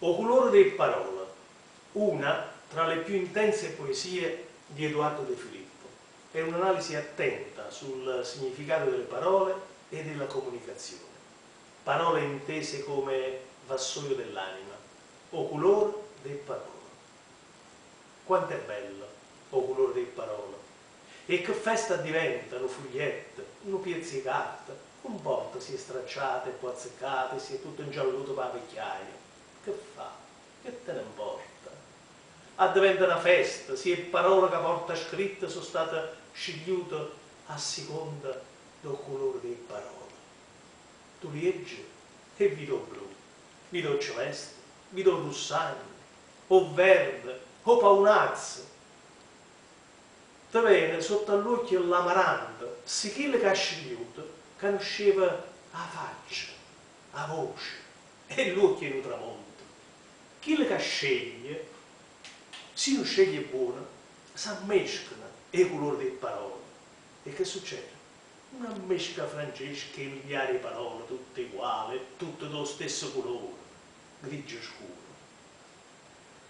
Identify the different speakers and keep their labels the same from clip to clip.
Speaker 1: O culore d' 'e pparole, una tra le più intense poesie di Eduardo De Filippo, è un'analisi attenta sul significato delle parole e della comunicazione. Parole intese come vassoio dell'anima, 'o culore d' 'e pparole. Quant'è bello 'o culore d' 'e pparole! E che festa addiventa nu fuglietto, nu piezzo 'e carta, nun 'mporta si è stracciato e po' azzeccato e si è tutto 'ngialluto p' 'a vecchiaia. Che fa? Che te ne 'mporta? Addiventa na festa si 'e pparole ca porta scritte so' state scigliute a siconda d' 'o culore d' 'e pparole. Tu liegge e vide 'o blu, vide 'o celeste, vide 'o russagno, 'o vverde, 'o paunazzo. Te vene sott'a ll'uocchie ll'amaranto si chillo c'ha scigliuto canusceva 'a faccia, 'a voce e ll'uocchie 'e nu tramonto. Chillo ca sceglie, si nun sceglie bbuono, s'ammescano 'e culore d' 'e pparole. E che succede? Una mmesca francesca 'e migliare 'e parole tutte eguale e tutte d' 'o stesso culore, grigio scuro.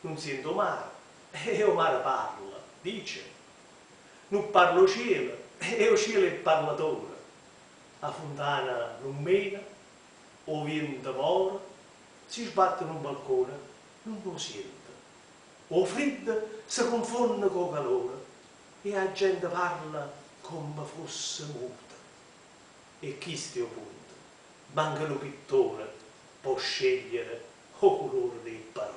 Speaker 1: Nun siente 'o mare e 'o mare parla, dice. Nun parla 'o cielo e 'o cielo è parlatore. A funtana nun mena, 'o viento more, si sbatte nu balcone nun 'o siente. 'O friddo se cunfonne cu 'o calore e 'a gente parla comme fosse muta. E chisto è 'o punto, manco nu pittore po' scegliere 'o culore d' 'e pparole.